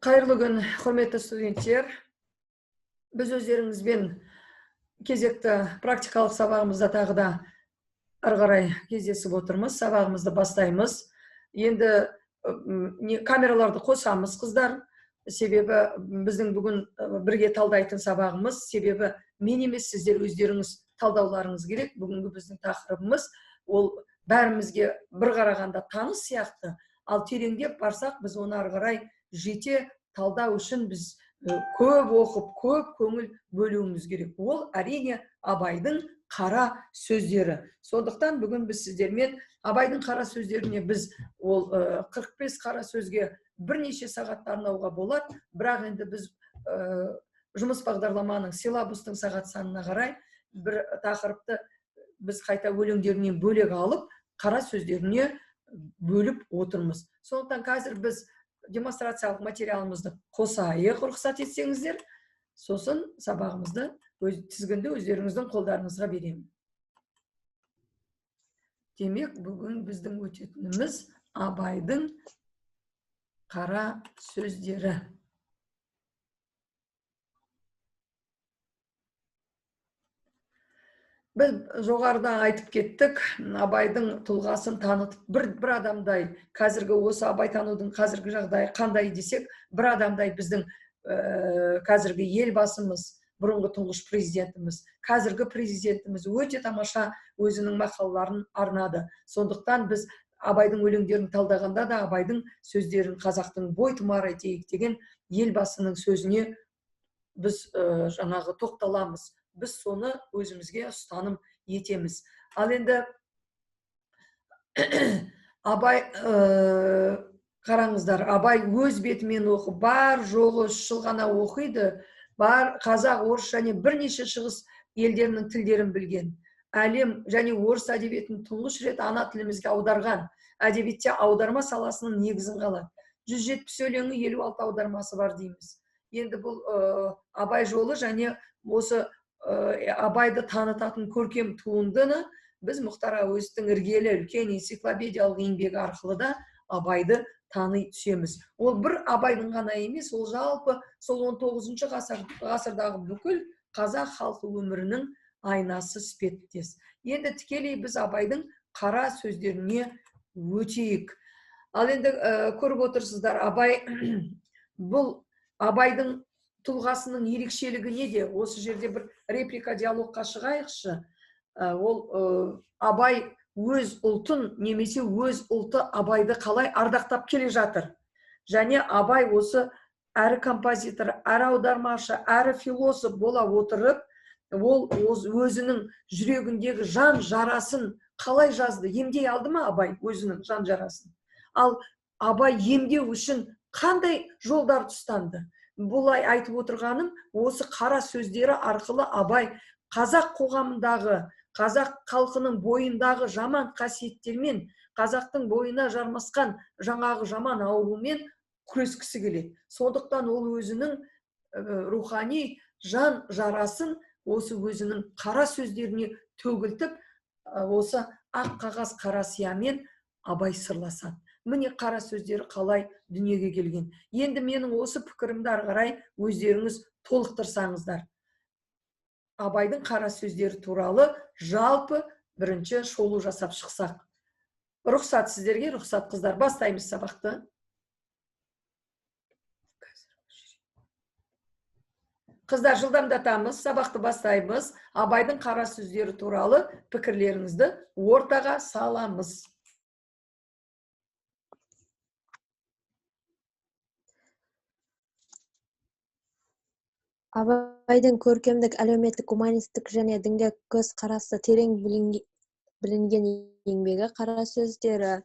Қайырлы күн, құрметті студенттер. Біз өздеріңізбен кезекті практикалық сабағымызда тағы да ары қарай кездесіп отырмыз. Сабағымызды бастаймыз. Енді камераларды қосамыз, қыздар. Себебі біздің бүгін бірге талдайтын сабағымыз, себебі мен емес, сіздер өздеріңіз талдауларыңыз керек. Бүгінгі біздің тақырыбымыз ол бәрімізге бір қарағанда таныс сияқты, ал тереңдеп барсақ, біз оны ары қарай жете талдау үшін біз көп оқып, көп көңіл бөлуіміз керек. Ол әрине Абайдың қара сөздері. Сондықтан бүгін біз сіздермен Абайдың қара сөздеріне біз ол 45 қара сөзге бірнеше сағат арнауға болады, бірақ енді біз жұмыс бағдарламаның, силабустың сағат санына қарай бір тақырыпты біз қайта өлеңдерінен бөлек алып, қара сөздеріне бөліп отырмыз. Сондықтан қазір біз демонстрациялық материалымызды қосайық, рұқсат етсеңіздер, сосын сабағымызды, тізгінді өздеріңіздің қолдарыңызға беремін. Демек, бүгін біздің өтетініміз Абайдың қара сөздері. Біз жоғарыда айтып кеттік, Абайдың тұлғасын танытып, бір адамдай, қазіргі осы Абай танудың қазіргі жағдайы қандай десек, бір адамдай біздің қазіргі елбасымыз, бұрынғы тұңғыш президентіміз, қазіргі президентіміз өте тамаша өзінің мақалаларын арнады. Сондықтан біз Абайдың өлеңдерін талдағанда да Абайдың сөздерін қазақтың бойтұмары етейік деген елбасының сөзіне біз жаңағы тоқталамыз. Біз соны өзімізге ұстаным етеміз. Ал енді Абай, қараңыздар, Абай өз бетімен оқып, бар жоғы 3 жыл ғана оқиды, бар қазақ, орыс және бірнеше шығыс елдерінің тілдерін білген. Әлем және орыс әдебиетін тұңғыш рет ана тілімізге аударған, әдебиетте аударма саласының негізін қалады. 170 өлеңі, 56 аудармасы бар дейміз. Енді бұл Абай жолы және осы Абайды танытатын көркем туындыны біз Мұхтар Әуезовтің іргелі үлкен энциклопедиялық еңбегі арқылы да Абайды тани түсеміз. Ол бір Абайдың ғана емес, ол жалпы сол 19-шы ғасырдағы бүкіл қазақ халқы өмірінің айнасы іспеттес. Енді тікелей біз Абайдың қара сөздеріне өтейік. Ал енді көріп отырсыздар, Абай бұл Абайдың тұлғасының ерекшелігі неде? Осы жерде бір реплика диалогқа шығайықшы. Ол Абай өз ұлтын немесе өз ұлты Абайды қалай ардақтап келе жатыр. Және Абай осы әрі композитор, әрі аудармашы, әрі философ бола отырып, ол өзінің жүрегіндегі жан жарасын қалай жазды? Емдей алды ма Абай өзінің жан жарасын? Ал Абай емдеу үшін қандай жолдарды ұстанды? Бұлай айтып отырғаным, осы қара сөздері арқылы Абай қазақ қоғамындағы, қазақ халқының бойындағы жаман қасиеттермен, қазақтың бойына жармасқан жаңағы жаман аурумен күрескісі келеді. Сондықтан ол өзінің рухани жан жарасын осы өзінің қара сөздеріне төгілтіп, осы ақ қағаз қара сиямен Абай сырласады. Міне қара сөздері қалай дүниеге келген. Енді менің осы пікірімді ары қарай өздеріңіз толықтырсаңыздар. Абайдың қара сөздері туралы жалпы бірінші шолу жасап шықсақ. Рұқсат сіздерге, рұқсат қыздар. Бастаймыз сабақты. Қыздар, жылдамдатамыз, сабақты бастаймыз. Абайдың қара сөздері туралы пікірлеріңізді ортаға саламыз. Абайдың көркемдік, әлеуметтік, гуманистік және дінге көзқарасы терең білінген еңбегі қара сөздері.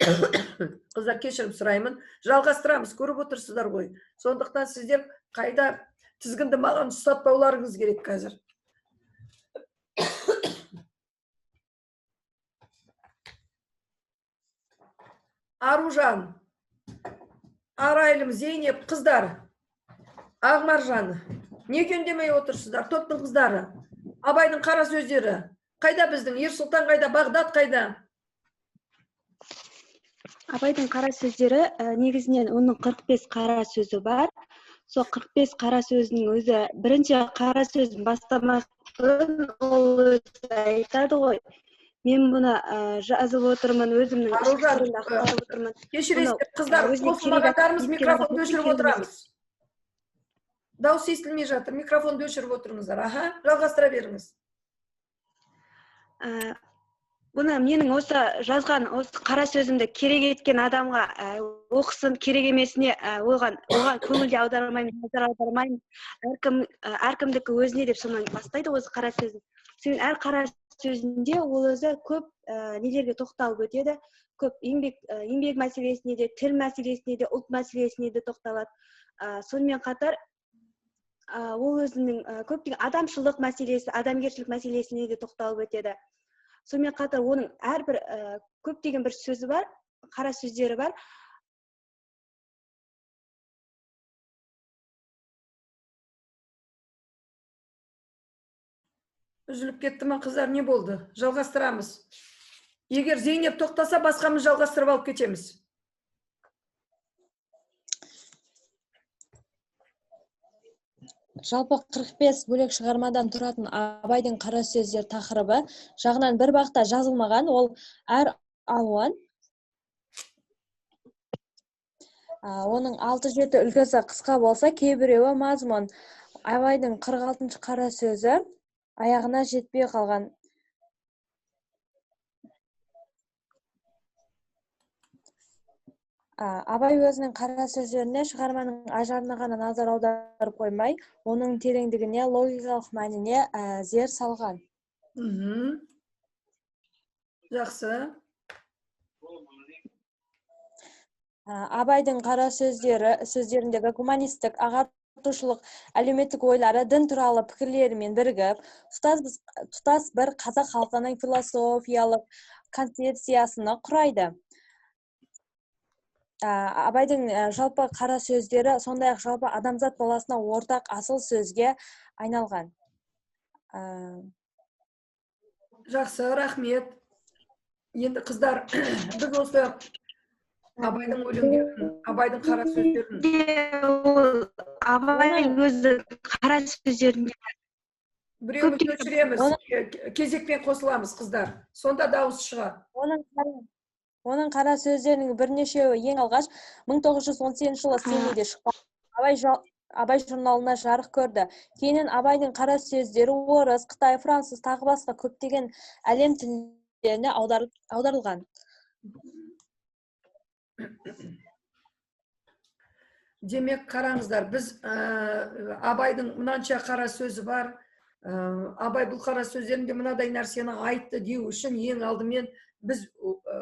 Қыздар, кешірім сұраймын. Жалғастырамыз, көріп отырсыздар ғой. Сондықтан сіздер қайда тізгінді маған ұстатпауларыңыз керек қазір. Аружан, Арайлым, Зейнеп, қыздар, Ағмаржан, неге үндемей отырсыздар? Топтың қыздары. Абайдың қара сөздері. Қайда біздің? Ерсұлтан қайда? Бағдат қайда? Абайдың қара сөздері, негізінен оның 45 қара сөзі бар. Сол 45 қара сөзінің өзі бірінші қара сөзін бастамас бұрын ол өзі айтады ғой. Мен бұны жазып отырмын, өзімнің ішкі сырымды ақтарып отырмын. Кешіресіздер, қыздар, қосылмағандарымыз микрофонды өшіріп отырамыз. Дауыс естілмей жатыр, микрофонды өшіріп отырыңыздар. Аха, жалғастыра беріңіз. Бұны менің осы жазған осы қара сөзімді керек еткен адамға оқысын, керек емесіне оған көңіл де аудармаймын, назар аудармаймын. Әркімдікі өзіне деп сонан бастайды осы қара сөзін. Сонымен әр қара сөзінде ол өзі көп нелерге тоқталып өтеді, көп еңбек мәселесіне де, тіл мәселесіне де, ұлт мәселесіне де тоқталады. Сонымен қатар ол өзінің көптеген адамшылық мәселесі, адамгершілік мәселесіне де тоқталып өтеді. Сонымен қатар оның әрбір көптеген бір сөзі бар, қара сөздері бар. Үзіліп кетті ме, қыздар, не болды? Жалғастырамыз. Егер Зейнеп тоқтаса, басқамыз жалғастырып алып кетеміз. Жалпы 45 бөлек шығармадан тұратын Абайдың қара сөздер тақырыбы жағынан бір бағытта жазылмаған, ол әр алуан. Оның 6-7 үлгісі қысқа болса, кейбіреуі мазмұн. Абайдың 46-шы қара сөзі аяғына жетпей қалған. Абай өзінің қара сөздеріне шығарманың ажарына ғана назар аударып қоймай, оның тереңдігіне, логикалық мәніне зер салған. Жақсы. Абайдың қара сөздеріндегі гуманистік, ағартушылық, әлеуметтік ойлары дін туралы пікірлерімен бірігіп, тұтас бір қазақ халқының философиялық концепциясını құрайды. Абайдың жалпы қара сөздері сондай-ақ жалпы адамзат баласына ортақ асыл сөзге айналған. Жақсы, рахмет. Енді қыздар, біз осы Абайдың өлеңдерін, Абайдың қара сөздерін. Абай өзі қара сөздерінде біреумізді өшіреміз, кезекпен қосыламыз, қыздар. Сонда дауыс шығады. Оның қара сөздерінің бірнешеуі ең алғаш 1918 жылы Семейде шыққан Абай журналына жарық көрді. Кейіннен Абайдың қара сөздері орыс, қытай, француз, тағы басқа көптеген әлем тілдеріне аударылған. Демек, қараңыздар, біз Абайдың мынанша қара сөзі бар. Абай бұл қара сөздерінде мынадай нәрсені айтты деу үшін ең алдымен біз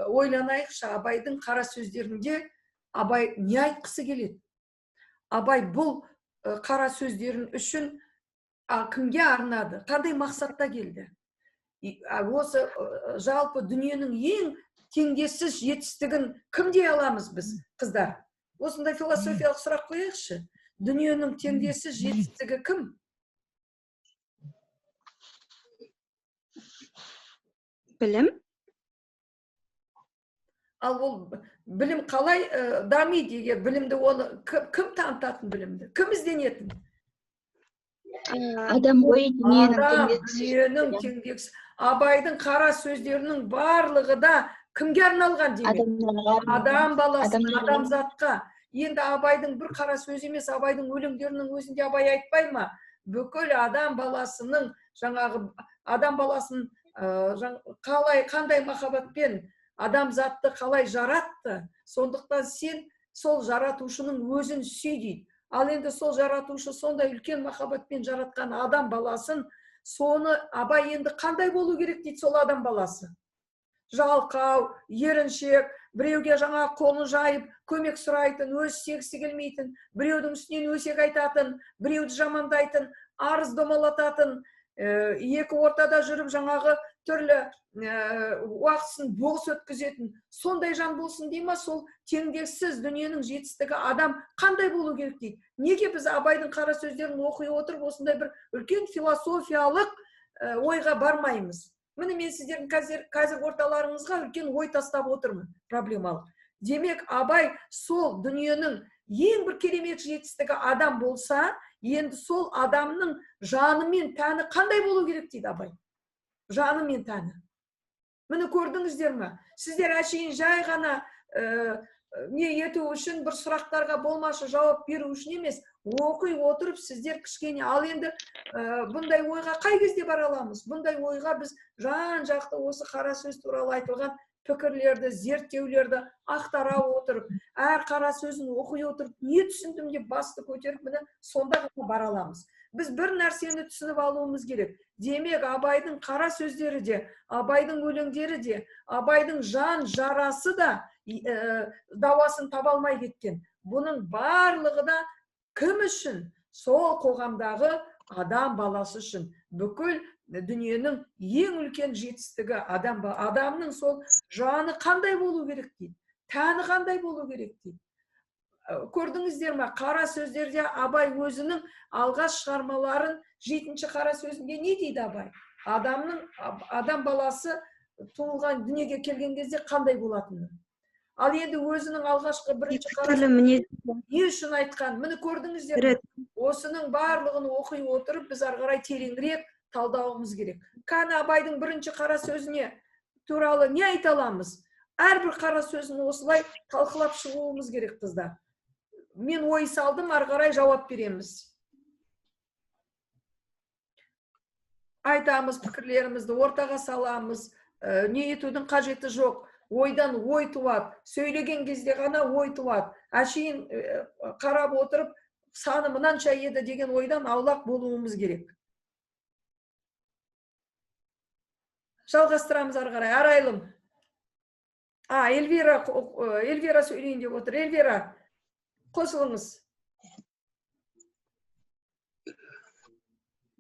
ойланайықшы, Абайдың қара сөздерінде Абай не айтқысы келеді? Абай бұл қара сөздерін үшін кімге арнады? Қандай мақсатта келді? Осы жалпы дүниенің ең теңдессіз жетістігін кім дей аламыз біз, қыздар? Осындай философиялық сұрақ қояйықшы. Дүниенің теңдессіз жетістігі кім? Білім. Ал ол білім қалай дамиды, егер білімді оны кім танытатын білімді? Кім ізденетін? Адам ой дүниенің теңдессіз. Абайдың қара сөздерінің барлығы да кімге арналған демек? Адам баласына, адамзатқа. Енді Абайдың бір қара сөзі емес, Абайдың өлеңдерінің өзінде Абай айтпай ма? Бүкіл адам баласының жаңағы адам баласын қалай, қандай махаббатпен адамзатты қалай жаратты, сондықтан сен сол жаратушының өзін сүй дейді. Ал енді сол жаратушы сондай үлкен махаббатпен жаратқан адам баласын, соны Абай енді қандай болу керек дейді сол адам баласы? Жалқау, еріншек, Біреуге жаңа қолын жайып көмек сұрайтын, өз істегісі келмейтін, біреудің үстінен өсек айтатын, біреуді жамандайтын, арыз домалататын, екі ортада жүріп жаңағы түрлі уақытысын бос өткізетін сондай жан болсын дей ма? Сол теңдессіз дүниенің жетістігі адам қандай болу керек дейді. Неге біз Абайдың қара сөздерін оқи отырып осындай бір үлкен философиялық ойға бармаймыз? Міне мен сіздердің қазір орталарыңызға үлкен ой тастап отырмын, проблемалық. Демек, Абай сол дүниенің ең бір керемет жетістігі адам болса, енді сол адамның жаны мен тәні қандай болу керек дейді Абай. Жаны мен тәні. Міне көрдіңіздер ме? Сіздер әшейін жай ғана не ету үшін, бір сұрақтарға болмашы жауап беру үшін емес, оқи отырып сіздер кішкене, ал енді бұндай ойға қай кезде бара аламыз? Бұндай ойға біз жан-жақты осы қара сөз туралы айтылған пікірлерді, зерттеулерді ақтара отырып, әр қара сөзін оқи отырып, не түсіндім деп басты көтеріп, міне сонда ғана бара аламыз. Біз бір нәрсені түсініп алуымыз керек. Демек, Абайдың қара сөздері де, Абайдың өлеңдері де, Абайдың жан жарасы да дауасын таба алмай кеткен. Бұның барлығы да кім үшін? Сол қоғамдағы адам баласы үшін. Бүкіл дүниенің ең үлкен жетістігі адам, адамның сол жаны қандай болу керек дейді, тәні қандай болу керек дейді. Көрдіңіздер ме, қара сөздерде Абай өзінің алғаш шығармаларын 7-ші қара сөзінде не дейді Абай? Адам баласы туылған дүниеге келген кезде қандай болатыны. Ал енді өзінің алғашқы бірінші қара сөзін не үшін айтқан? Міне көрдіңіздер ме? Осының барлығын оқи отырып біз ары қарай тереңірек талдауымыз керек. Кәні Абайдың бірінші қара сөзіне туралы не айта аламыз? Әрбір қара сөзін осылай талқылап шығуымыз керек, қыздар. Мен ой салдым, ары қарай жауап береміз. Айтамыз, пікірлерімізді ортаға саламыз. Не етудің қажеті жоқ. Ойдан ой туады. Сөйлеген кезде ғана ой туады. Әшейін қарап отырып, саны мынанша еді деген ойдан аулақ болуымыз керек. Жалғастырамыз ары қарай. Арайлым. Эльвира сөйлейін деп отыр. Эльвира, қосылыңыз.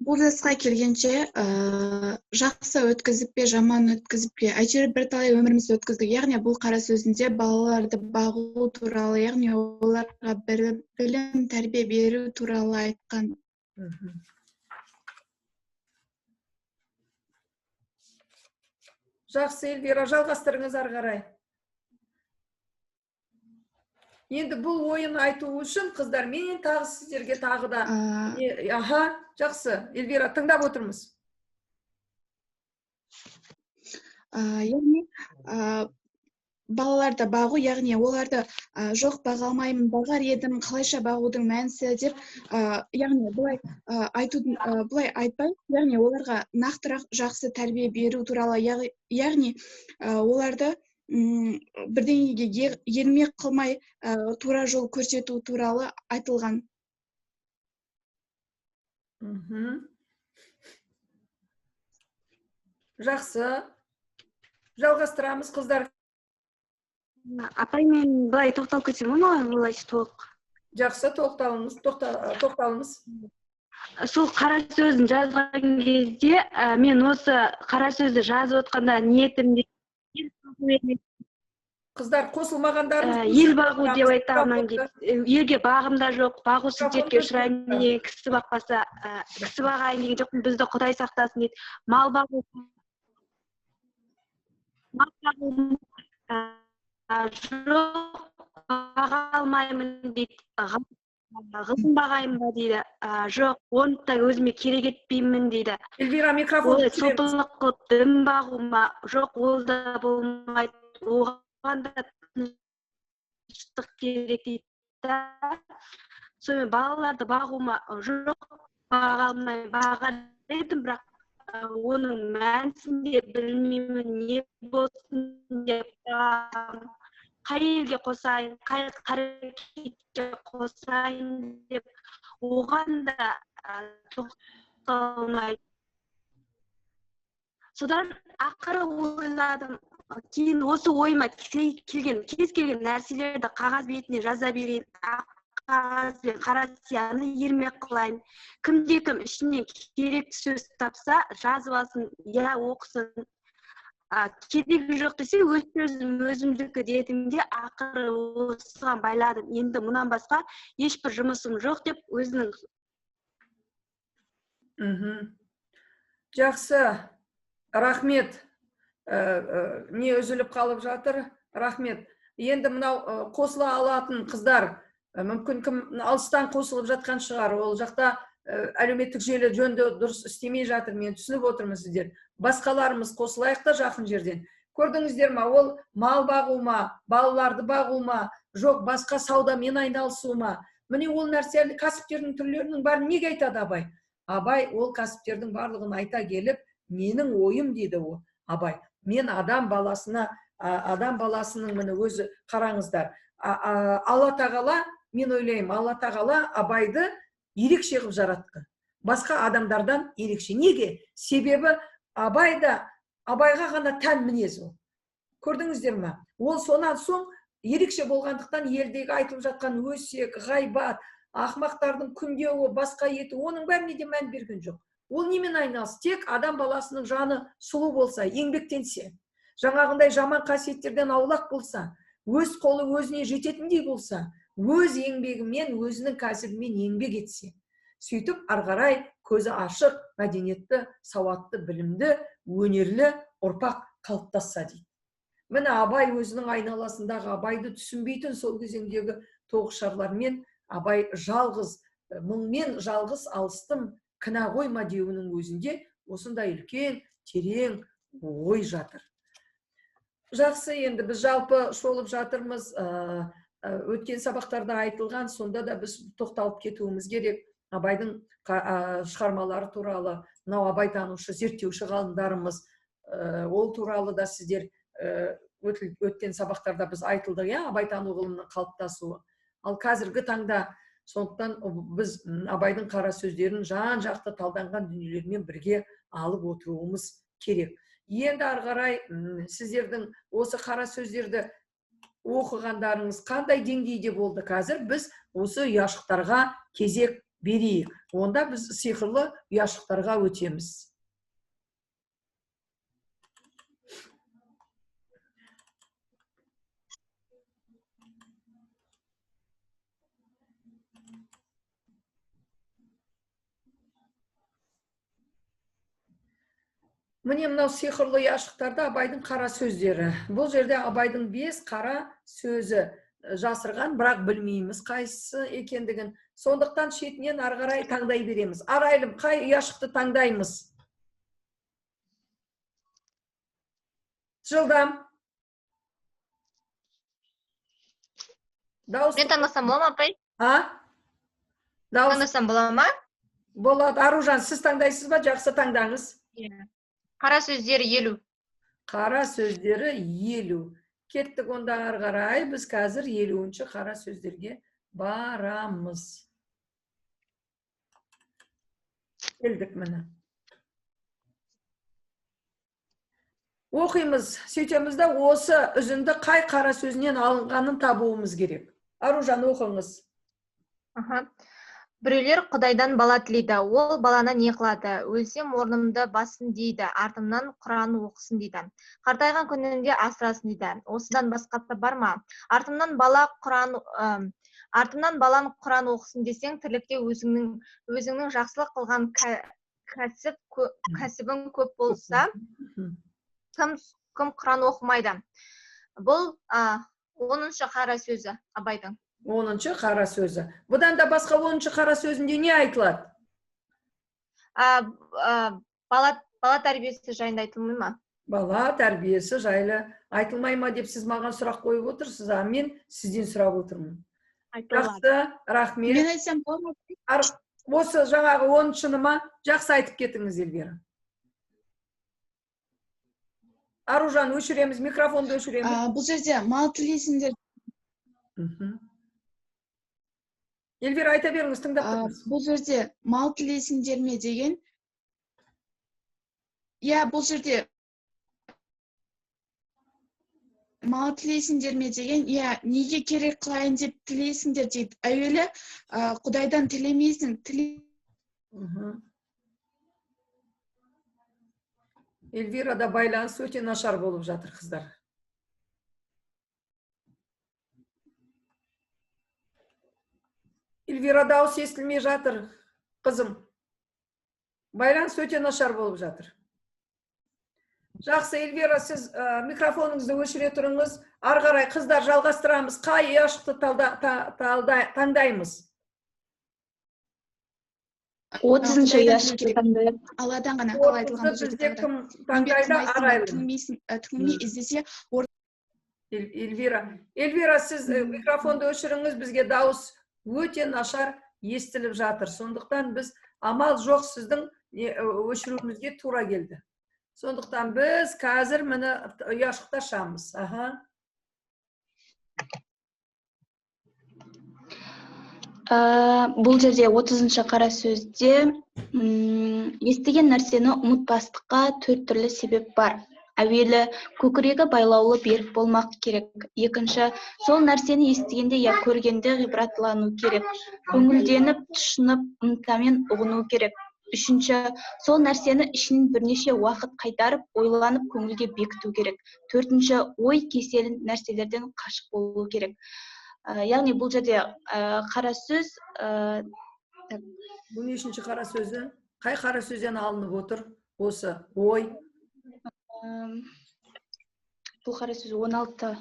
Бұл жасқа келгенше жақсы өткізіп пе, жаман өткізіп пе, әйтеуір бірталай өмірімізді өткіздік. Яғни бұл қара сөзінде балаларды бағу туралы, яғни оларға білім, тәрбие беру туралы айтқан. Жақсы, Эльвира, жалғастырыңыз ары қарай. Енді бұл ойын айту үшін, қыздар, мен тағы сіздерге тағы да... Аха, жақсы, Эльвира, тыңдап отырмыз. Яғни, балаларды бағу, яғни оларды жоқ баға алмаймын, бағар едім, қалайша бағудың мәнісі деп, яғни былай айтудың, былай айтпай, яғни оларға нақтырақ жақсы тәрбие беру туралы, яғни оларды бірдеңеге ермек қылмай тура жол көрсету туралы айтылған. Жақсы. Жалғастырамыз, қыздар. Апай, мен былай тоқталып кетсем, олай толық. Жақсы, тоқталыңыз, тоқталыңыз. Сол қара сөзін жазған кезде, мен осы қара сөзді жазып отқанда ниетім Қыздар, қосылмағандарыңыз ел бағу деп айтамын дейді. Елге бағым да жоқ, бағусыз дертке ұшыраймын деген, кісі бақпаса, кісі бағайын деген жоқпын, бізді Құдай сақтасын дейді. Мал бағу, жоқ, баға алмаймын дейді. Ғылым бағайын ба дейді. Жоқ, оны да өзіме керек етпеймін дейді. Эльвира, микрофон. Сопылық қылып дін бағу ма? Жоқ, ол да болмайды. Оған да тыныштық керек дейді. Сонымен балаларды бағу ма? Жоқ, баға алмаймын. Бағар едім, бірақ оның мәнісін де білмеймін, не болсын деп. Қай елге қосайын, қай қарекетке қосайын деп оған да тоқталмайды. Содан ақыры ойладым, Кейін осы ойыма келген кез келген нәрселерді қағаз бетіне жаза берейін, ақ қағаз бен қара сияны ермек қылайын. Кімде кім ішінен керекті сөз тапса, жазып алсын, я оқысын. Керегі жоқ десе, өз сөзім өзімдікі дедім де, ақыры осыған байладым. Енді мұнан басқа ешбір жұмысым жоқ деп өзінің. Жақсы, рахмет. Не үзіліп қалып жатыр, рахмет. Енді мынау қосыла алатын қыздар, мүмкін кім алыстан қосылып жатқан шығар, ол жақта әлеуметтік желі жөнді дұрыс істемей жатыр, мен түсініп отырмын сіздер. Басқаларымыз қосылайық та жақын жерден. Көрдіңіздер ма, ол мал бағу ма, балаларды бағу ма, жоқ басқа саудамен айналысу ма? Міне ол нәрсе кәсіптердің түрлерінің бәрін неге айтады Абай? Абай ол кәсіптердің барлығын айта келіп, менің ойым дейді ол Абай. Мен адам баласына, адам баласының міне өзі қараңыздар. Алла тағала, мен ойлаймын, Алла тағала Абайды ерекше қылып жаратты. Басқа адамдардан ерекше. Неге? Себебі Абай да, Абайға ғана тән мінез ол. Көрдіңіздер ме? Ол сонан соң ерекше болғандықтан елдегі айтылып жатқан өсек, ғайбат, ақмақтардың күндеуі, басқа ету, оның бәріне де мән берген жоқ. Ол немен айналысты? Тек адам баласының жаны сұлу болса, еңбектенсе, жаңағындай жаман қасиеттерден аулақ болса, өз қолы өзіне жететіндей болса, өз еңбегімен, өзінің кәсібімен еңбек етсе, сөйтіп ары қарай көзі ашық, мәдениетті, сауатты, білімді, өнерлі ұрпақ қалыптасса дейді. Міне Абай өзінің айналасындағы Абайды түсінбейтін сол кезеңдегі тоғышарлармен Абай жалғыз, мұңмен жалғыз алыстым, кінә қойма деуінің өзінде осындай үлкен, терең ой жатыр. Жақсы, енді біз жалпы шолып жатырмыз, өткен сабақтарда айтылған, сонда да біз тоқталып кетуіміз керек. Абайдың шығармалары туралы, мынау абайтанушы, зерттеуші ғалымдарымыз, ол туралы да сіздер өткен сабақтарда біз айтылдық, иә, абайтану ғылымының қалыптасуы. Ал қазіргі таңда сондықтан біз Абайдың қара сөздерін жан-жақты талданған дүниелермен бірге алып отыруымыз керек. Енді ары қарай сіздердің осы қара сөздерді оқығандарыңыз қандай деңгейде болды? Қазір біз осы ұяшықтарға кезек берейік. Онда біз сиқырлы ұяшықтарға өтеміз. Міне мынау сиқырлы ұяшықтарда Абайдың қара сөздері. Бұл жерде Абайдың 5 қара сөзі жасырған, бірақ білмейміз қайсысы екендігін. Сондықтан шетінен ары қарай таңдай береміз. Арайлым, қай ұяшықты таңдаймыз? Жылдам. Дауыс. Мен таңдасам бола ма, апай? А? Дауыс. Таңдасам бола ма? Болады. Аружан, сіз таңдайсыз ба? Жақсы, таңдаңыз. Иә. Қара сөздері 50. Қара сөздері 50. Кеттік онда ары қарай. Біз қазір 50-ші қара сөздерге барамыз. Келдік міне. Оқимыз, сөйтеміз да осы үзінді қай қара сөзінен алынғанын табуымыз керек. Аружан, оқыңыз. Аха. Біреулер Құдайдан бала тілейді, ол баланы не қылады? Өлсем орнымды бассын дейді, артымнан Құран оқысын дейді. Қартайған күнінде асырасын дейді. Осыдан басқасы бар ма? Артымнан бала Құран, артымнан балам Құран оқысын десең, тірлікте өзіңнің жақсылық қылған кәсібің көп болса, кім Құран оқымайды? Бұл 10-шы қара сөзі Абайдың. 10-шы қара сөзі. Бұдан да басқа 10-шы қара сөзінде не айтылады? Бала тәрбиесі жайында айтылмай ма? Бала тәрбиесі жайлы айтылмай ма деп сіз маған сұрақ қойып отырсыз, а мен сізден сұрап отырмын. Жақсы, рахмет. Мен айтсам бола ма? Осы жаңағы 10-шыны ма? Жақсы айтып кетіңіз, Эльвира. Аружан, өшіреміз, микрофонды өшіреміз. Бұл жерде мал тілейсіңдер. Эльвира, айта беріңіз, тыңдап тұрмыз. Бұл жерде мал тілейсіңдер ме деген. Иә, бұл жерде Мал тілейсіңдер ме деген, иә, неге керек қылайын деп тілейсіңдер дейді. Әуелі Құдайдан тілемейсің. Эльвирада байланыс өте нашар болып жатыр, қыздар. Эльвира, дауыс естілмей жатыр, қызым. Байланыс өте нашар болып жатыр. Жақсы, Эльвира, сіз микрофоныңызды өшіре тұрыңыз. Ары қарай, қыздар, жалғастырамыз. Қай ұяшықты таңдаймыз? 30-шы ұяшықты таңдайық. Алладан ғана қалай айтылған бұл жерде Бізде кім таңдайды? Арайлым. Түңілмей іздесе. Эльвира, Эльвира, сіз микрофонды өшіріңіз, бізге дауыс өте нашар естіліп жатыр. Сондықтан біз амал жоқ, сіздің өшіруімізге тура келді. Сондықтан біз қазір міне ұяшықты ашамыз. Аха. Бұл жерде 30-шы қара сөзде естіген нәрсені ұмытпастыққа 4 түрлі себеп бар. Әуелі, көкірегі байлаулы берік болмақ керек. Екінші, сол нәрсені естігенде я көргенде ғибратлану керек. Көңілденіп, тұшынып, ынтамен ұғыну керек. Үшінші, сол нәрсені ішінен бірнеше уақыт қайтарып, ойланып, көңілге бекіту керек. Төртінші, ой кеселін нәрселерден қашық болу керек. Яғни бұл жерде қара сөз... Бұл нешінші қара сөзі? Қай қара сөзден алынып отыр осы ой? Бұл қара сөз 16.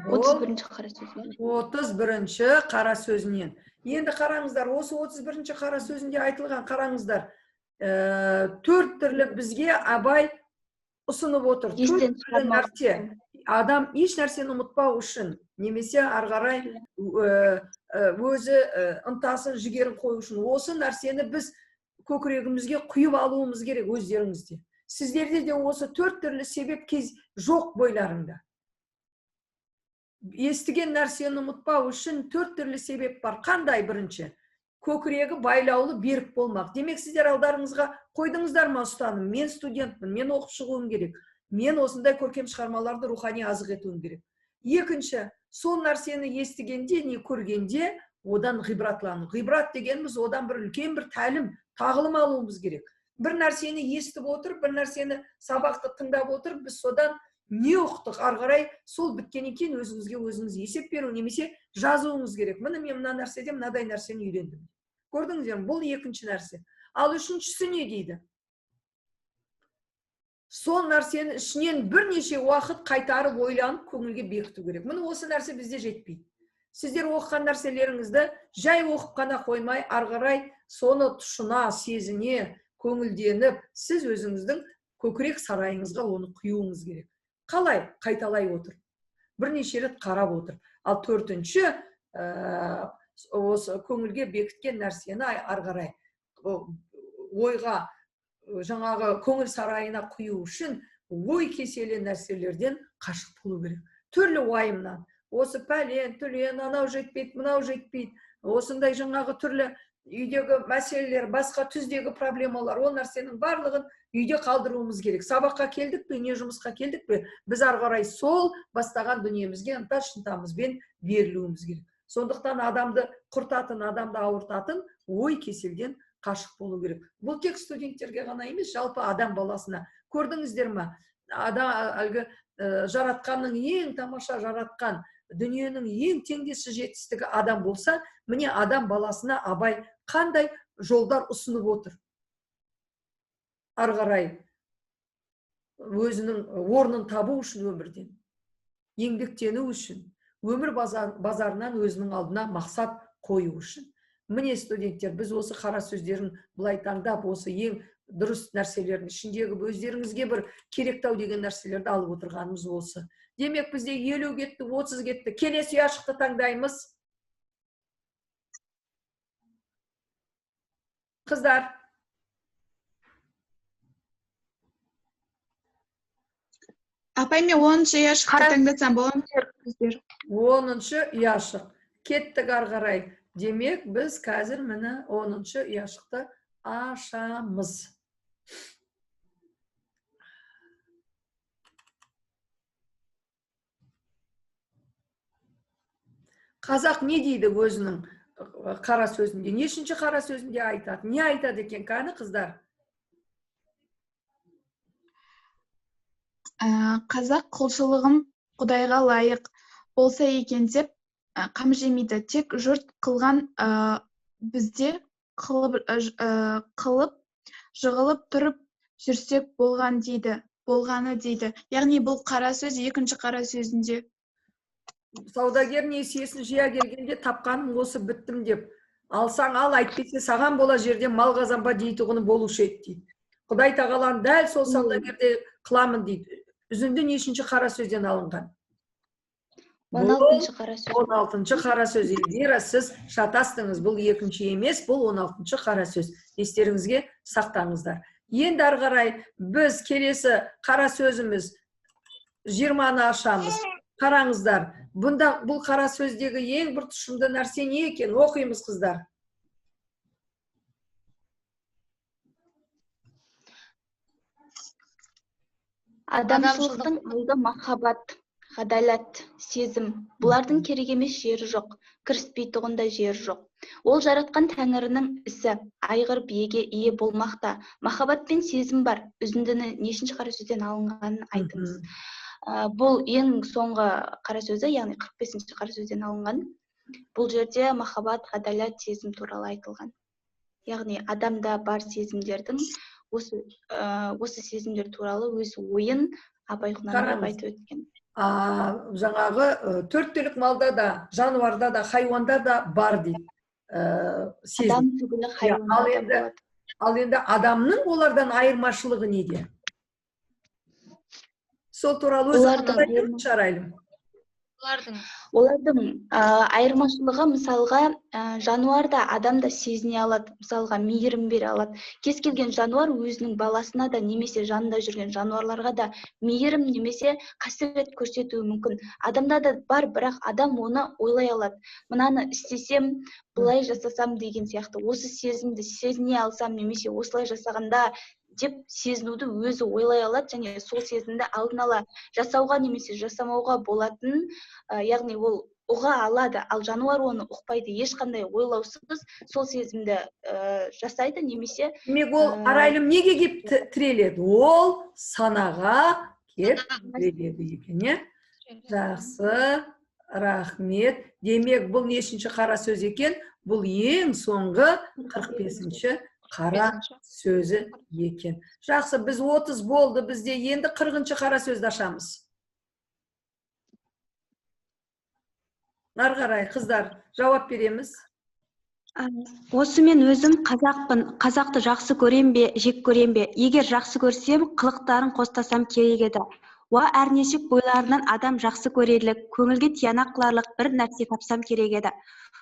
31-ші қара сөз. 31-ші қара сөзінен. Енді қараңыздар, осы 31-ші қара сөзінде айтылған, қараңыздар, 4 түрлі бізге Абай ұсынып отыр. 4 түрлі нәрсе. Адам еш нәрсені ұмытпау үшін, немесе ары қарай өзі ынтасын, жігерін қою үшін осы нәрсені біз көкірегімізге құйып алуымыз керек өздеріңізде. Сіздерде де осы 4 түрлі себеп кез жоқ бойларында. Естіген нәрсені ұмытпау үшін 4 түрлі себеп бар. Қандай бірінші? Көкірегі байлаулы берік болмақ. Демек, сіздер алдарыңызға қойдыңыздар ма ұстаным? Мен студентпін, мен оқып шығуым керек. Мен осындай көркем шығармаларды рухани азық етуім керек. Екінші, сол нәрсені естігенде, не көргенде одан ғибратлану. Ғибрат дегеніміз одан бір үлкен бір тәлім, тағылым алуымыз керек. Бір нәрсені естіп отырып, бір нәрсені сабақты тыңдап отырып, біз содан не ұқтық, ары қарай сол біткеннен кейін өзіңізге өзіңіз есеп беру немесе жазуыңыз керек. Міне мен мына нәрседен мынадай нәрсені үйрендім. Көрдіңіздер ме? Бұл екінші нәрсе. Ал үшіншісі не дейді? Сол нәрсені ішінен бірнеше уақыт қайтарып ойланып көңілге бекіту керек. Міне осы нәрсе бізде жетпейді. Сіздер оқыған нәрселеріңізді жай оқып қана қоймай, ары қарай соны тұшына, сезіне, көңілденіп, сіз өзіңіздің көкірек сарайыңызға оны құюыңыз керек. Қалай? Қайталай отыр. Бірнеше рет қарап отыр. Ал төртінші, осы көңілге бекіткен нәрсені ары қарай ойға, жаңағы көңіл сарайына құю үшін ой кеселі нәрселерден қашық болу керек. Түрлі уайымнан, осы пәлен, түлен, анау жетпейді, мынау жетпейді, осындай жаңағы түрлі үйдегі мәселелер, басқа түздегі проблемалар, ол нәрсенің барлығын үйде қалдыруымыз керек. Сабаққа келдік пе, не жұмысқа келдік пе, біз ары қарай сол бастаған дүниемізге ынта шынтамызбен берілуіміз керек. Сондықтан адамды құртатын, адамды ауыртатын ой кеселден қашық болу керек. Бұл тек студенттерге ғана емес, жалпы адам баласына. Көрдіңіздер ме? Адам әлгі жаратқанның ең тамаша жаратқан дүниенің ең теңдессіз жетістігі адам болса, міне адам баласына Абай қандай жолдар ұсынып отыр. Ары қарай өзінің орнын табу үшін өмірден, еңбектену үшін, өмір базарынан өзінің алдына мақсат қою үшін. Міне студенттер, біз осы қара сөздерін былай таңдап, осы ең дұрыс нәрселердің ішіндегі өздеріңізге бір керектау деген нәрселерді алып отырғанымыз осы. Демек, бізде 50 кетті, 30 кетті. Келесі ұяшықты таңдаймыз. Қыздар. Апай, мен 10-шы ұяшықты таңдасам бола ма? 10-шы ұяшық. Кеттік ары қарай. Демек, біз қазір міне 10-шы ұяшықты ашамыз. Қазақ не дейді өзінің қара сөзінде? Нешінші қара сөзінде айтады? Не айтады екен, кәні қыздар? Қазақ құлшылығым Құдайға лайық болса екен деп қам жемейді. Тек жұрт қылған бізде қылып жығылып тұрып жүрсек болған дейді, болғаны дейді. Яғни бұл қара сөз екінші қара сөзінде. Саудагер несиесін жия келгенде тапқаным осы біттім деп. Алсаң ал, әйтпесе саған бола жерде мал қазанба дейтұғыны болушы еді дейді. Құдай тағаланы дәл сол саудагерде қыламын дейді. Үзінді нешінші қара сөзден алынған? 16-шы қара сөз. 16-шы қара сөз. Эльвира, сіз шатастыңыз. Бұл екінші емес, бұл 16-шы қара сөз. Естеріңізге сақтаңыздар. Енді ары қарай біз келесі қара сөзіміз 20-ны ашамыз. Қараңыздар, бұнда бұл қара сөздегі ең бір тұшымды нәрсе не екен? Оқимыз, қыздар. Адамшылықтың алды махаббат, ғадалат, сезім. Бұлардың керек емес жері жоқ, кіріспейтұғын да жері жоқ. Ол жаратқан тәңірінің ісі, айғыр биеге ие болмақта. Махаббат пен сезім бар. Үзіндіні нешінші қара сөзден алынғанын айтыңыз. Бұл ең соңғы қара сөзі, яғни 45-ші қара сөзден алынған. Бұл жерде махаббат, ғадалат, сезім туралы айтылған. Яғни адамда бар сезімдердің осы сезімдер туралы өз ойын Абай Құнанбаев айтып өткен. Жаңағы төрт түлік малда да, жануарда да, хайуанда да бар дейді. Адам түгілі хайуанда да болады. Ал енді адамның олардан айырмашылығы неде? Сол туралы өзі айтып Арайлым. Олардың айырмашылығы, мысалға, жануар да, адам да сезіне алады, мысалға, мейірім бере алады. Кез келген жануар өзінің баласына да немесе жанында жүрген жануарларға да мейірім немесе қасірет көрсетуі мүмкін. Адамда да бар, бірақ адам оны ойлай алады. Мынаны істесем, былай жасасам деген сияқты. Осы сезімді сезіне алсам немесе осылай жасағанда деп сезінуді өзі ойлай алады және сол сезімді алдын ала жасауға немесе жасамауға болатын, яғни ол ұға алады, ал жануар оны ұқпайды, ешқандай ойлаусыз сол сезімді жасайды немесе. Демек, ол Арайлым неге кеп тіреледі? Ол санаға кеп тіреледі екен, е? Жақсы, рахмет. Демек, бұл нешінші қара сөз екен? Бұл ең соңғы 45-ші қара сөзі екен. Жақсы, біз 30 болды, бізде енді 40-шы қара сөзді ашамыз. Ары қарай, қыздар, жауап береміз. Осы мен өзім қазақпын, қазақты жақсы көрем бе, жек көрем бе? Егер жақсы көрсем, қылықтарын қостасам керек еді. Уа әрнешік бойларынан адам жақсы көрерлік, көңілге тиянақ қыларлық бір нәрсе тапсам керек еді.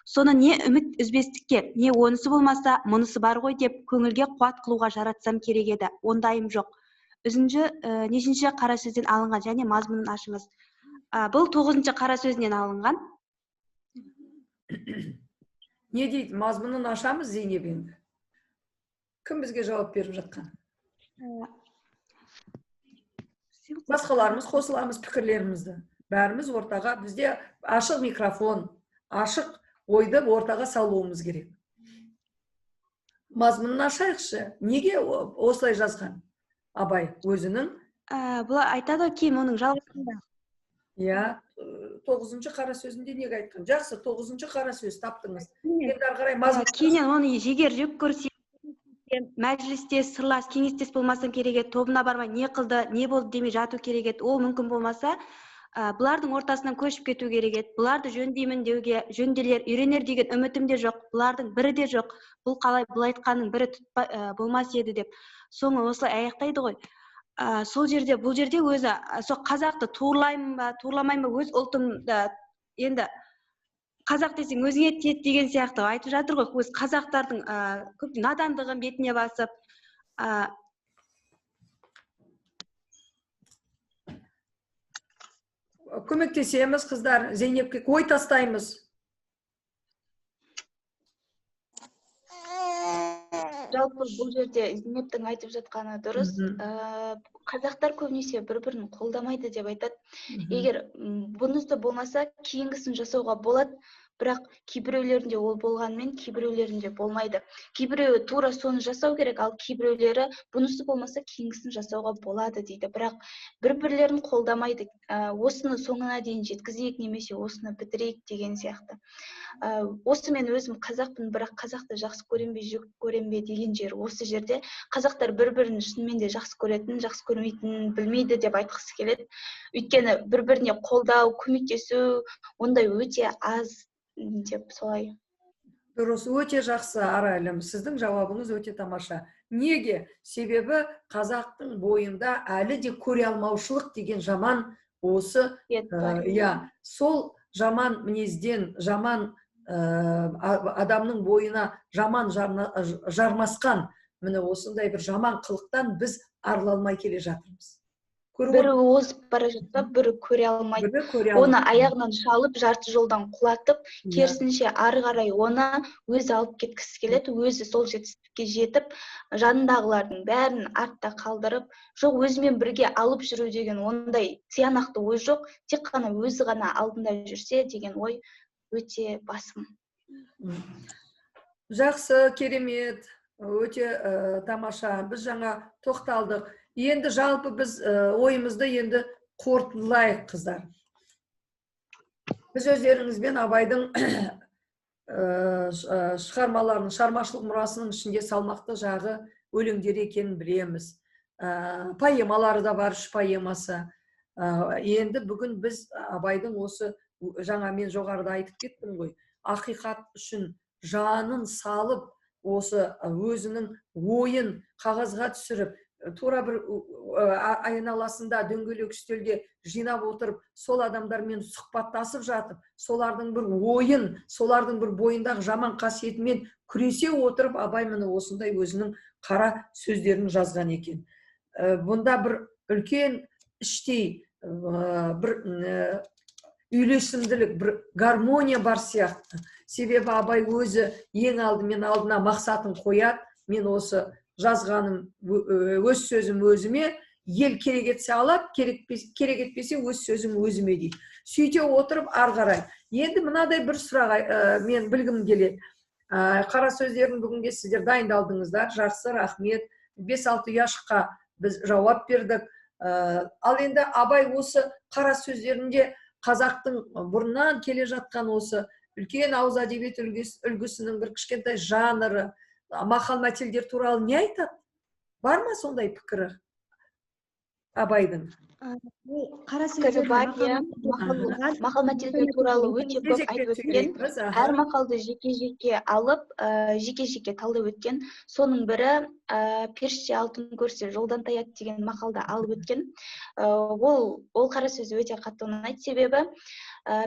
Соны не үміт үзбестікке, не онысы болмаса, мұнысы бар ғой деп көңілге қуат қылуға жаратсам керек еді. Ондайым жоқ. Үзінді нешінші қара сөзден алынған және мазмұнын ашыңыз. Бұл 9-шы қара сөзінен алынған. Не дейді? Мазмұнын ашамыз, Зейнеп енді. Кім бізге жауап беріп жатқан? Басқаларымыз қосыламыз пікірлерімізді. Бәріміз ортаға, бізде ашық микрофон, ашық ойды ортаға салуымыз керек. Мазмұнын ашайықшы. Неге осылай жазған Абай өзінің? Бұл айтады кейін оның жалғасында. Иә, 9-шы қара сөзінде неге айтқан? Жақсы, 9-шы қара сөз таптыңыз. Енді ары қарай мазмұн. Кейіннен оны егер жек көрсе, мәжілісте сырлас, кеңестес болмасам керек еді, тобына бармай не қылды, не болды демей жату керек еді. Ол мүмкін болмаса, бұлардың ортасынан көшіп кету керек еді. Бұларды жөндеймін деуге, жөнделер, үйренер деген үмітім де жоқ, бұлардың бірі де жоқ. Бұл қалай, бұл айтқанның бірі болмас еді деп. Соңы осылай аяқтайды ғой. Сол жерде, бұл жерде өзі сол қазақты турлаймын ба, турламаймын ба, өз ұлтымды енді қазақ десең өзіңе тиеді деген сияқты айтып жатыр ғой. Өз қазақтардың көп надандығын бетіне басып, көмектесеміз, қыздар. Зейнепке ой тастаймыз. Жалпы бұл жерде Зейнептің айтып жатқаны дұрыс. Қазақтар көбінесе бір-бірін қолдамайды деп айтады. Егер бұнысы болмаса, кейінгісін жасауға болады, бірақ кейбіреулерінде ол болғанымен, кейбіреулерінде болмайды. Кейбіреуі тура соны жасау керек, ал кейбіреулері бұнысы болмаса кейінгісін жасауға болады дейді. Бірақ бір-бірлерін қолдамайды. Осыны соңына дейін жеткізейік немесе осыны бітірейік деген сияқты. Осы мен өзім қазақпын, бірақ қазақты жақсы көрем бе, жек көрем бе деген жер осы жерде. Қазақтар бір-бірін шынымен де жақсы көретін, жақсы көрмейтінін білмейді деп айтқысы келеді. Өйткені бір-біріне қолдау, көмектесу ондай өте аз деп солай. Дұрыс, өте жақсы, Арайлым. Сіздің жауабыңыз өте тамаша. Неге? Себебі қазақтың бойында әлі де көре алмаушылық деген жаман осы, иә, сол жаман мінезден, жаман адамның бойына жаман жармасқан, міне осындай бір жаман қылықтан біз арыла алмай келе жатырмыз. Бірі озып бара жатса, бірі көре алмайды. Оны аяғынан шалып, жарты жолдан құлатып, керісінше ары қарай оны өзі алып кеткісі келеді, өзі сол жетістікке жетіп, жанындағылардың бәрін артта қалдырып, жоқ өзімен бірге алып жүру деген ондай тиянақты ой жоқ, тек қана өзі ғана алдында жүрсе деген ой өте басым. Жақсы, керемет, өте тамаша. Біз жаңа тоқталдық. Енді жалпы біз ойымызды енді қорытындылайық, қыздар. Біз өздеріңізбен Абайдың шығармаларының, шығармашылық мұрасының ішінде салмақты жағы өлеңдері екенін білеміз. Поэмалары да бар, 3 поэмасы. Енді бүгін біз Абайдың осы, жаңа мен жоғарыда айтып кеттім ғой, ақиқат үшін жанын салып, осы өзінің ойын қағазға түсіріп, тура бір айналасында дөңгелек үстелде жинап отырып, сол адамдармен сұхбаттасып жатып, солардың бір ойын, солардың бір бойындағы жаман қасиетімен күресе отырып, Абай міне осындай өзінің қара сөздерін жазған екен. Бұнда бір үлкен іштей бір үйлесімділік, бір гармония бар сияқты. Себебі Абай өзі ең алдымен алдына мақсатын қояды. Мен осы жазғаным, өз сөзім өзіме, ел керек етсе алады, керек етпесе өз сөзім өзіме дейді. Сөйте отырып ары қарай. Енді мынадай бір сұрақ мен білгім келеді. Қара сөздерін бүгінге сіздер дайындалдыңыздар. Жақсы, рахмет. 5-6 ұяшыққа біз жауап бердік. Ал енді Абай осы қара сөздерінде қазақтың бұрыннан келе жатқан осы үлкен ауыз әдебиет үлгісінің бір кішкентай жанры, мақал мәтелдер туралы не айтады? Бар ма сондай пікірі Абайдың? Қара сөздер бар, мақал мәтелдер туралы өте көп айтып өткен. Әр мақалды жеке-жеке алып, жеке-жеке талдап өткен. Соның бірі періште алтын көрсе жолдан таяды деген мақалды алып өткен. Ол қара сөзі өте қатты ұнайды, себебі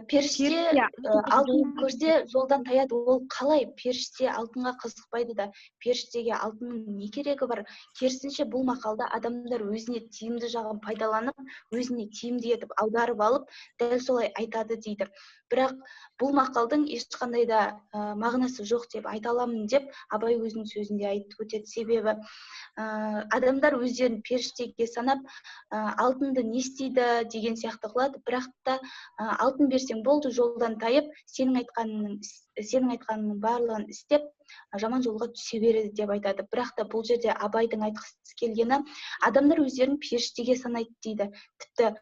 періште алтын көрсе жолдан таяды. Ол қалай періште алтынға қызықпайды да, періштеге алтынның не керегі бар? Керісінше бұл мақалда адамдар өзіне тиімді жағын пайдаланып, өзіне тиімді етіп аударып алып, дәл солай айтады дейді. Бірақ бұл мақалдың ешқандай да мағынасы жоқ деп айта аламын деп Абай өзінің сөзінде айтып өтеді. Себебі адамдар өздерін періштеге санап, алтынды не істейді деген сияқты қылады, бірақ та алтын берсең болды, жолдан тайып, сенің айтқаныңның барлығын істеп, жаман жолға түсе береді деп айтады. Бірақ та бұл жерде Абайдың айтқысы келгені, адамдар өздерін періштеге санайды дейді. Тіпті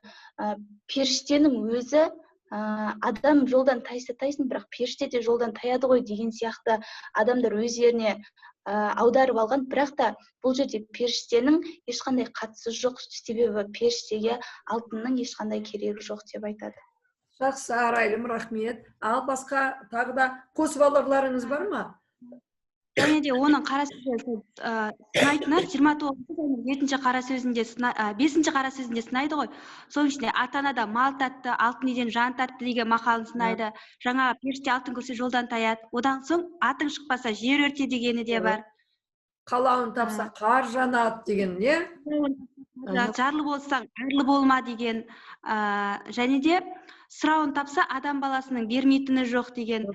періштенің өзі адам жолдан тайса тайсын, бірақ періште де жолдан таяды ғой деген сияқты адамдар өздеріне аударып алған. Бірақ та бұл жерде періштенің ешқандай қатысы жоқ, себебі періштеге алтынның ешқандай керегі жоқ деп айтады. Жақсы, Арайлым, рахмет. Ал басқа тағы да қосып аларларыңыз бар ма? Және де оның қара сөзі сынайтыны 29-шы қара сөзінде, 5-ші қара сөзінде сынайды ғой. Соның ішінде ата-анада мал татты, алтын үйден жан татты деген мақалын сынайды. Жаңа періште алтын көрсе жолдан таяды. Одан соң атың шықпаса жер өрте дегені де бар. Қалауын тапса қар жанады деген, не? Жарлы болсаң арлы болма деген. Және де сұрауын тапса адам баласының бермейтіні жоқ деген.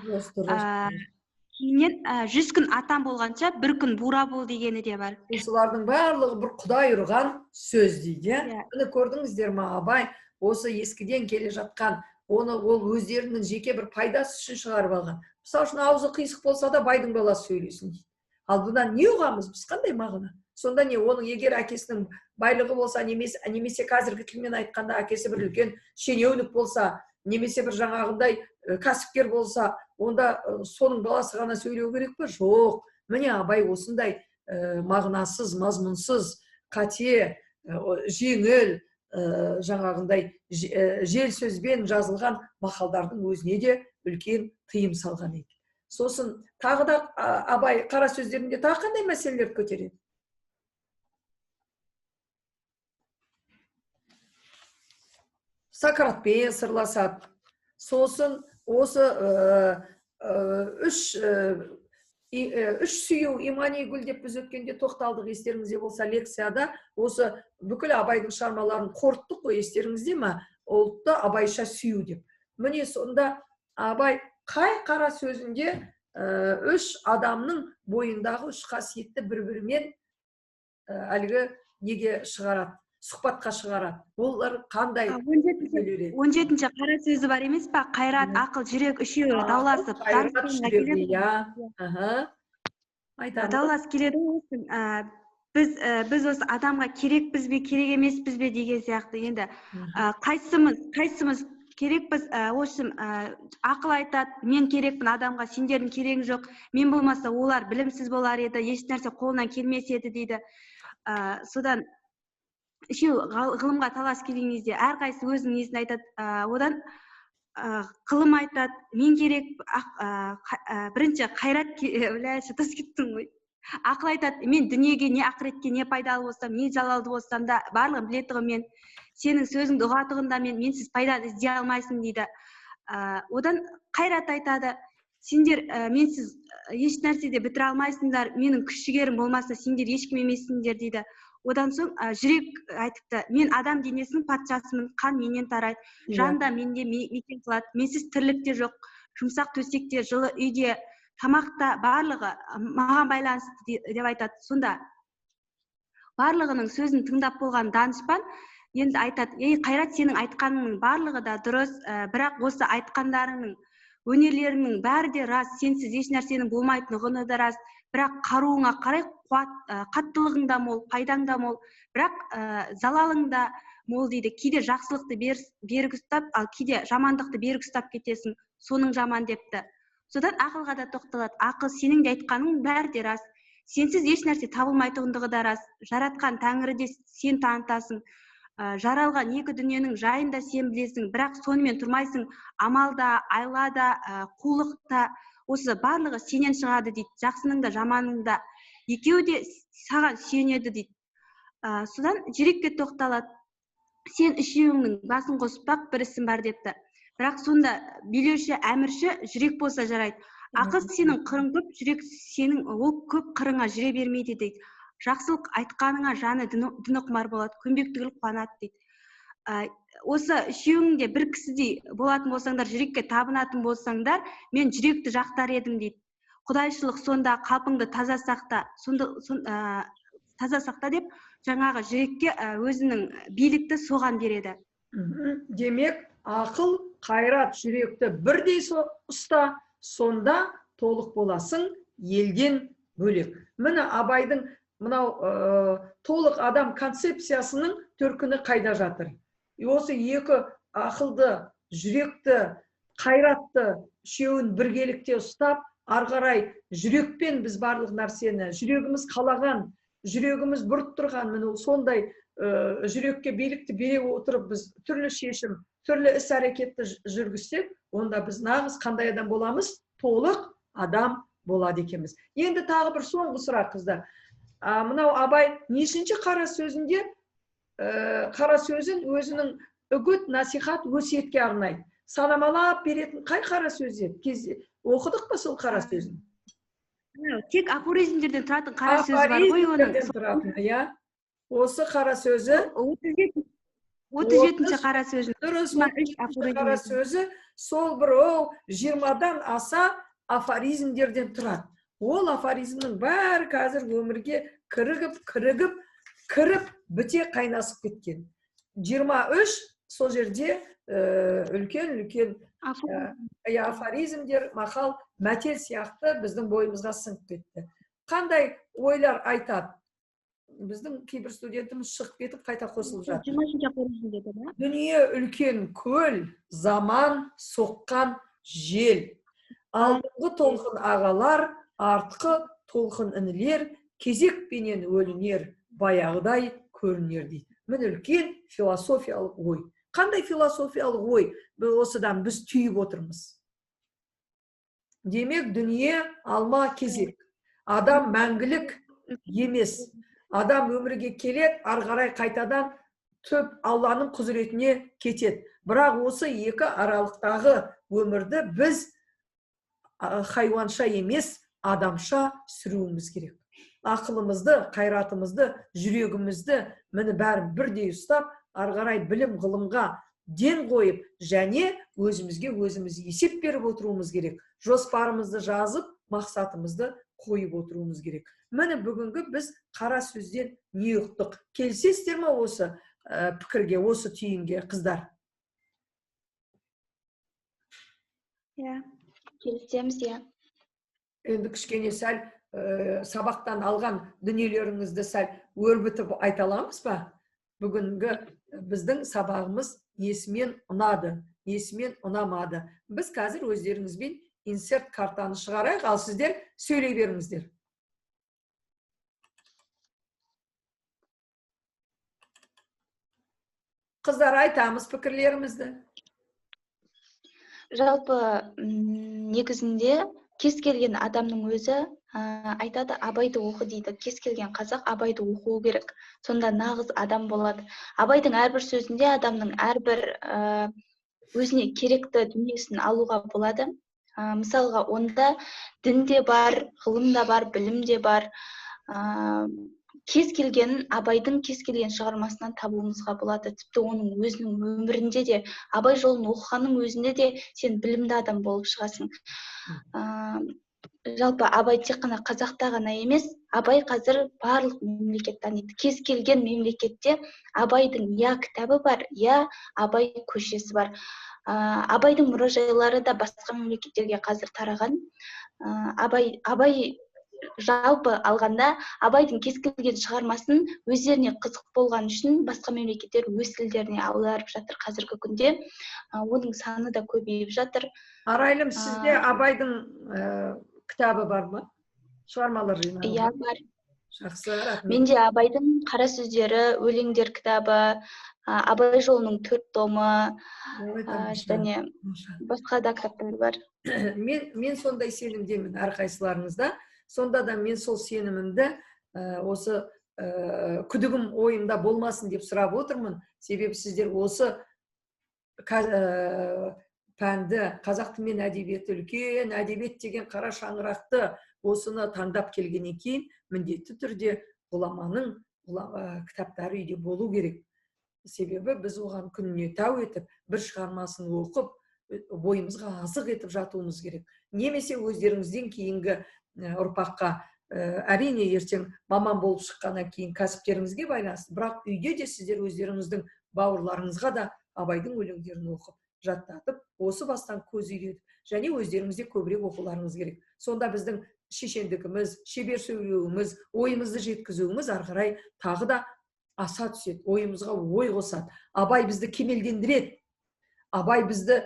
Кейіннен 100 күн атам болғанша бір күн бура бол дегені де бар. Осылардың барлығы бір Құдай ұрған сөз дейді. Міне көрдіңіздер ма, Абай Осы ескіден келе жатқан, оны ол өздерінің жеке бір пайдасы үшін шығарып алған. Мысалы үшін, аузы қисық болса да байдың баласы сөйлесін дейді. Ал бұдан не ұғамыз біз, қандай мағына? Сонда не, оның егер әкесінің байлығы болса, немесе қазіргі тілмен айтқанда әкесі бір үлкен шенеунік болса, немесе бір жаңағындай кәсіпкер болса, онда соның баласы ғана сөйлеу керек пе? Жоқ. Міне, Абай осындай мағынасыз, мазмұнсыз, қате, жеңіл, жаңағындай жел сөзбен жазылған мақалдардың өзіне де үлкен тыйым салған екен. Сосын тағы да Абай қара сөздерінде тағы қандай мәселелерді көтереді? Сократпен сырласады. Сосын осы үш сүю имани гүл деп біз өткенде тоқталдық, естеріңізде болса лекцияда. Осы бүкіл Абайдың шығармаларын қорыттық қой, естеріңізде ма? Ұлтты Абайша сүю деп. Міне, сонда Абай қай қара сөзінде үш адамның бойындағы үш қасиетті бір-бірімен әлгі неге шығарады, сұхбатқа шығарады? Олар қандай? 17-ші қара сөзі бар емес па? Қайрат, ақыл, жүрек үшеуі дауласып дауласып келеді. Біз осы адамға керекпіз бе, керек емеспіз бе деген сияқты. Енді қайсымыз керекпіз? Осы ақыл айтады, мен керекпін адамға, сендердің керегің жоқ, мен болмаса олар білімсіз болар еді, еш нәрсе қолынан келмес еді дейді. Содан үшеуі ғылымға талас келген кезде әрқайсысы өзінің несін айтады. Одан ғылым айтады, мен керек. Бірінші қайрат, шатасып кеттім ғой. Ақыл айтады, мен дүниеге не ақыретке не пайдалы болсам, не залалды болсам да барлығын білетұғын мен, сенің сөзіңді ұғатұғын да мен, менсіз пайда іздей алмайсың дейді. Одан қайрат айтады, сендер менсіз еш нәрсе де бітіре алмайсыңдар, менің күш жігерім болмаса сендер ешкім емессіңдер дейді. Одан соң жүрек айтыпты, мен адам денесінің патшасымын, қан менен тарайды, жан да менде мекен қылады, менсіз тірлік те жоқ, жұмсақ төсек те, жылы үйде, тамақ та, барлығы маған байланысты деп айтады. Сонда барлығының сөзін тыңдап болған данышпан енді айтады, ей Қайрат, сенің айтқаныңның барлығы да дұрыс, бірақ осы айтқандарыңның, өнерлеріңнің бәрі де рас, сенсіз еш нәрсенің болмайтындығы да рас, бірақ қаруыңа қарай қаттылығың да мол, пайдаң да мол, бірақ залалың да мол дейді. Кейде жақсылықты берік ұстап, ал кейде жамандықты берік ұстап кетесің, соның жаман депті. Содан ақылға да тоқталады. Ақыл, сенің де айтқаның бәрі де рас, сенсіз еш нәрсе табылмайтындығы да рас, жаратқан тәңірі де сен танытасың, жаралған екі дүниенің жайын да сен білесің, бірақ сонымен тұрмайсың, амал да, айла да, қулық та, осы барлығы сенен шығады дейді, жақсының да жаманның да, екеуі де саған сүйенеді дейді. Содан жүрекке тоқталады. Сен үшеуіңнің басын қоспақ бір ісің бар депті. Бірақ сонда билеуші, әмірші жүрек болса жарайды. Ақыл сенің қырың көп, жүрек сенің ол көп қырыңа жүре бермейді дейді. Жақсылық айтқаныңа жаны діні құмар болады, көнбек түгіл қуанады дейді. Осы үшеуің де бір кісідей болатын болсаңдар, жүрекке табынатын болсаңдар, мен жүректі жақтар едім дейді. Құдайшылық сонда қалпыңды таза сақта, таза сақта деп жаңағы жүрекке өзінің билікті соған береді. Демек, ақыл, қайрат, жүректі бірдей ұста, сонда толық боласың, елден бөлек. Міне, Абайдың мынау толық адам концепциясының төркіні қайда жатыр? Осы екі ақылды, жүректі, қайратты үшеуін біргелікте ұстап, ары қарай жүрекпен біз барлық нәрсені, жүрегіміз қалаған, жүрегіміз бұрып тұрған, міне сондай жүрекке билікті бере отырып біз түрлі шешім, түрлі іс әрекетті жүргізсек, онда біз нағыз қандай адам боламыз? Толық адам болады екенбіз. Енді тағы бір соңғы сұрақ, қыздар. Мынау Абай нешінші қара сөзінде қара сөзін өзінің үгіт, насихат, өсиетке арнайды? Санамалап беретін қай қара сөз еді? Оқыдық па сол қара сөзін? Тек афоризмдерден тұратын қара сөз бар ғой оның. Тұратын, иә. Осы қара сөзі 37-ші қара сөзі. Дұрыс, қара сөзі сол бір ол 20-дан аса афоризмдерден тұрады. Ол афоризмнің бәрі қазір өмірге кірігіп, кіріп, біте қайнасып кеткен. 23 Сол жерде үлкен-үлкен афоризмдер, мақал, мәтел сияқты біздің бойымызға сіңіп кетті. Қандай ойлар айтады? Біздің кейбір студентіміз шығып кетіп қайта қосылып жатыр. Дүние үлкен көл, заман соққан жел. Алдыңғы толқын ағалар, артқы толқын інілер, кезекпенен өлінер, баяғыдай көрінер дейді. Міне үлкен философиялық ой. Қандай философиялық ой? Осыдан біз түйіп отырмыз. Демек, дүние алма кезек. Адам мәңгілік емес. Адам өмірге келеді, ары қарай қайтадан түп Алланың құзыретіне кетеді. Бірақ осы екі аралықтағы өмірді біз хайуанша емес, адамша сүруіміз керек. Ақылымызды, қайратымызды, жүрегімізді міне бәрін бірдей ұстап, ары қарай білім ғылымға ден қойып, және өзімізге өзіміз есеп беріп отыруымыз керек. Жоспарымызды жазып, мақсатымызды қойып отыруымыз керек. Міне бүгінгі біз қара сөзден не ұқтық? Келісесіздер ме осы пікірге, осы түйінге, қыздар? Иә, келісеміз, иә. Енді кішкене сәл сабақтан алған дүниелеріңізді сәл өрбітіп айта аламыз ба? Бүгінгі біздің сабағымыз несімен ұнады, несімен ұнамады? Біз қазір өздеріңізбен инсерт картаны шығарайық, ал сіздер сөйлей беріңіздер. Қыздар, айтамыз пікірлерімізді. Жалпы негізінде кез келген адамның өзі айтады, Абайды оқы дейді. Кез келген қазақ Абайды оқуы керек. Сонда нағыз адам болады. Абайдың әрбір сөзінде адамның әрбір өзіне керекті дүниесін алуға болады. Мысалға, онда дін де бар, ғылым да бар, білім де бар. Кез келген Абайдың кез келген шығармасынан табуымызға болады. Тіпті оның өзінің өмірінде де, Абай жолын оқығанның өзінде де сен білімді адам болып шығасың. Жалпы Абай тек қана қазақта ғана емес, Абай қазір барлық мемлекет таниды. Кез келген мемлекетте Абайдың я кітабы бар, я Абай көшесі бар. Абайдың мұражайлары да басқа мемлекеттерге қазір тараған. Абай жалпы алғанда Абайдың кез келген шығармасын өздеріне қызық болған үшін басқа мемлекеттер өз тілдеріне аударып жатыр қазіргі күнде. Оның саны да көбейіп жатыр. Арайлым, сізде Абайдың кітабы бар ма? Шығармалар жинағы? Иә, бар. Жақсы, рахмет. Менде Абайдың қара сөздері, өлеңдер кітабы, Абай жолының 4 томы, және басқа да кітаптар бар. Мен сондай сенімдемін әрқайсыларыңызда. Сонда да мен сол сенімімді осы күдігім ойымда болмасын деп сұрап отырмын. Себебі сіздер осы пәнді, қазақ тілі мен әдебиеті, үлкен әдебиет деген қара шаңырақты осыны таңдап келгеннен кейін міндетті түрде ғұламаның кітаптары үйде болу керек. Себебі біз оған күніне тәу етіп, бір шығармасын оқып, бойымызға азық етіп жатуымыз керек. Немесе өздеріңізден кейінгі ұрпаққа, әрине ертең маман болып шыққаннан кейін кәсіптеріңізге байланысты, бірақ үйде де сіздер өздеріңіздің бауырларыңызға да Абайдың өлеңдерін оқып, жаттатып, осы бастан көз үйретіп, және өздеріңізде көбірек оқуларыңыз керек. Сонда біздің шешендігіміз, шебер сөйлеуіміз, ойымызды жеткізуіміз ары қарай тағы да аса түседі, ойымызға ой қосады. Абай бізді кемелдендіреді. Абай бізді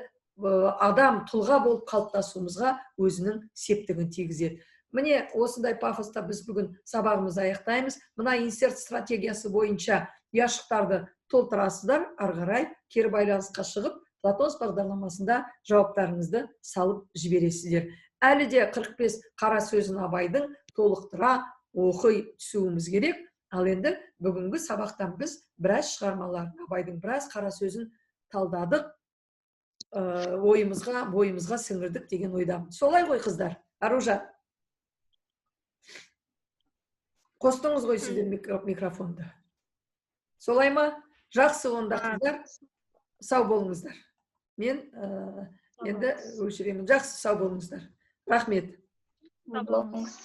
адам, тұлға болып қалыптасуымызға өзінің септігін тигізеді. Міне осындай пафоста біз бүгін сабағымызды аяқтаймыз. Мына инсерт стратегиясы бойынша ұяшықтарды толтырасыздар, ары қарай кері байланысқа шығып, Платонс бағдарламасында жауаптарыңызды салып жібересіздер. Әлі де 45 қара сөзін Абайдың толықтыра оқи түсуіміз керек. Ал енді бүгінгі сабақтан біз біраз шығармаларын, Абайдың біраз қара сөзін талдадық, ойымызға, бойымызға сіңірдік деген ойдамын. Солай ғой, қыздар? Аружан, қостыңыз ғой сіздер микрофонды. Солай ма? Жақсы, онда қыздар, сау болыңыздар. Мен енді өшіремін. Жақсы, сау болыңыздар. Рахмет. Сау болыңыз.